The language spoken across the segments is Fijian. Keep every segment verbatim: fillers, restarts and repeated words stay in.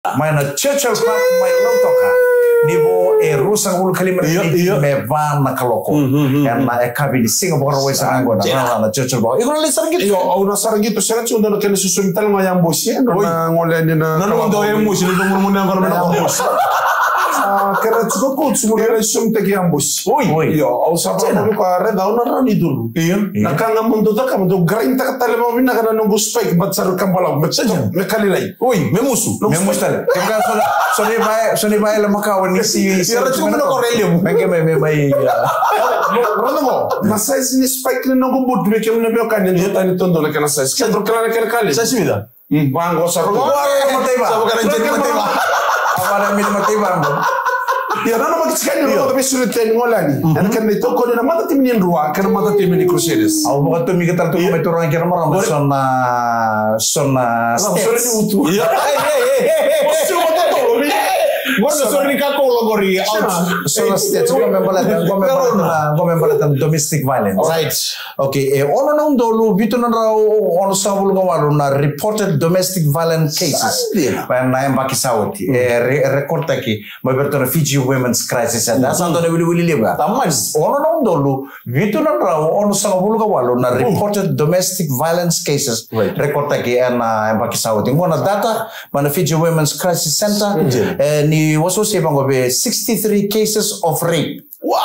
Mai na Churchill Park, mai Lautoka. Ni vo e ruasagavulu ka lima na miniti me va na kaloko. Ena yakavi ni siga Vakarauwai sara ga qo na Churchill Park. Iko na lai sara qito? Io, au na sara qito, sega tiko dua na kena sosomi tale ga ya bosi. Oi. Na gole yani na. Na noda ya bosi, na noda ya bosi. Kena tiko ko tiko na sosomi taki ya bosi. Oi. Io, au sa vaka ko reda au na rani duru. Io. Na ka ga mo dou caka, mo dou grind taka tale vakavinaka na noqu spike, but sa rui kabalavu, me kalilai. Oi, me musu. Me musu tale. Kevaka so na, so na i vaya, so na i vaya la makawa ni si, si. Ia, ra tiko mai na koro e levu. Me qai mai, me mai, ia. Rogoca qo, na size ni spike ni noqu boot, me kemuni na veiwekani, ni tani todo na kena size. Ke dro kila na kena kali. Size vica? Mm, vaqo sa rogo. Ora, mataiva. Sa vaka na jeni mataiva. Avara mini mataiva qo. Ia, na nona makitikani, rogoca, me suri teni gole yani. Ena kena itokoni na matatimi ni Drua kei na matatimi ni Crusaders. Au vakatumi ka tale tu mai turaga kei na marama. Qori. So na, so na stats. Qori ni utu. Ia. Ei, ei, ei, ei, ei. Qori na sori ni kakolo qori. Out. So na stats, qo me baleta, qo me baleta na, qo me baleta na domestic violence. Right. Okay, e ono na udolu vitu na drau onosagavulu ka walu na reported domestic violent cases. Sa dina. Ena yabaki sa oti. E re-, e rekotaki mai vei iratou na Fiji Women's Crisis Center. Sa dua na wiliwili levu ya. Tamani. Ono na udolu vitu na drau onosagavulu ka walu na reported domestic violence cases. Right. Rekotaki ena yabaki sa oti. Qo na data mai na Fiji Women's Crisis Center. E, ni wasewase vaqo vei sixty-three cases of rape. Wa!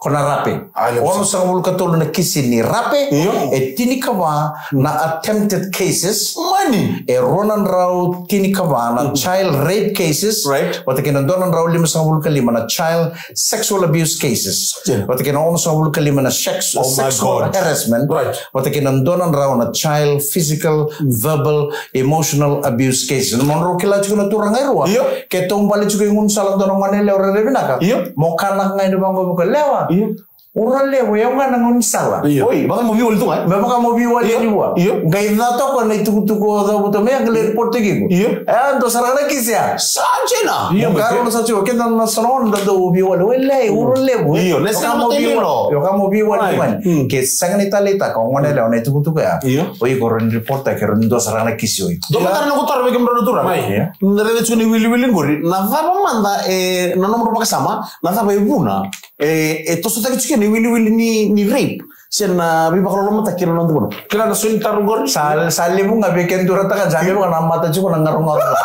Ko na rape. Onosagavulu ka tolu na kisi ni rape. Io. E tinikava na attempted cases. Mani. E rua na drau tinikava na child rape cases. Right. Vata kei na dua na drau limasagavulu ka lima na child sexual abuse cases. Io. Vata kei na onosagavulu ka lima na sex-, sexual harassment. Right. Vata kei na dua na drau na child physical, verbal, emotional abuse cases. Na mo drau kila tiko na turaga e rua. Io. Ke taubale tiko i gaunisala dua na gone yalewa rairai vinaka. Io. Mo kaya ga yani vaqo vaka lewa. Io. Ura levu, o yau ga na gaunisala. Io. Oi, vaka mo veiwali tu ga. Me vaka mo veiwali yani vua. Io. Qai ca toka na itukutuku o cavuta mai, qai lai report taki iko. Io. E, dua sara ga na kisi ya. Sa dina. Io, mo kaya ga na sa tiko, keda na so na gone da dau veiwali. Oi, lai, ura levu. Io, na sega mo veiwali. Io, ka mo veiwali tu ga yani. Ke sega ni taleitaka o gone yalewa na itukutuku ya. Io. O iko rawa ni report taki, rawa ni dua sara ga na kisi o iko. Dua mada na noqu taro vei kemudrau na turaga. Mai. Ia. Na raica tiko ni wiliwili qori, na cava mada e, na nomudrau vakasama, na cava e vuna e, e tosotaki tiko na iwiliwili ni, ni rape se na veivakalolomataki ena noda vanua? Kila na so ni taro qori? Sa, sa levu ga vei keda durataka, sa levu ga na mata tiko na garogaro.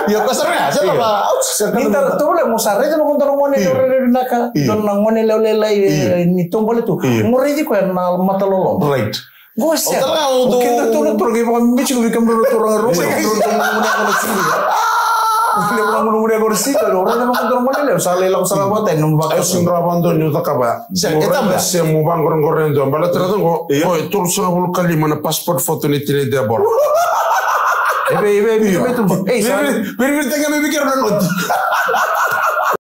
Ia, ko sa raica, sa tava. Ni taro, tovolea mo sa raica na noda gone, rairai vinaka, dua na gone lailai, e, ni taubale tu. Mo raici koya na mata loloma. Right. Qo se. O keda tu na turaga, vakabibi tiko vei kemudrau na turaga rua. Sa lai lako sara vata ena nomu vakasama. Au sega ni rawa vakadua niu cakava. Sega, e tabu ya. Se mo vaqoroqoro e dua, baleta na cava qo, qo e tolusagavulu ka lima na passport photo ni tinai Debora. E vei, e vei, e vei, e vei tu. Ei, sa viri, viri, viri, tega me vei keirau na noti.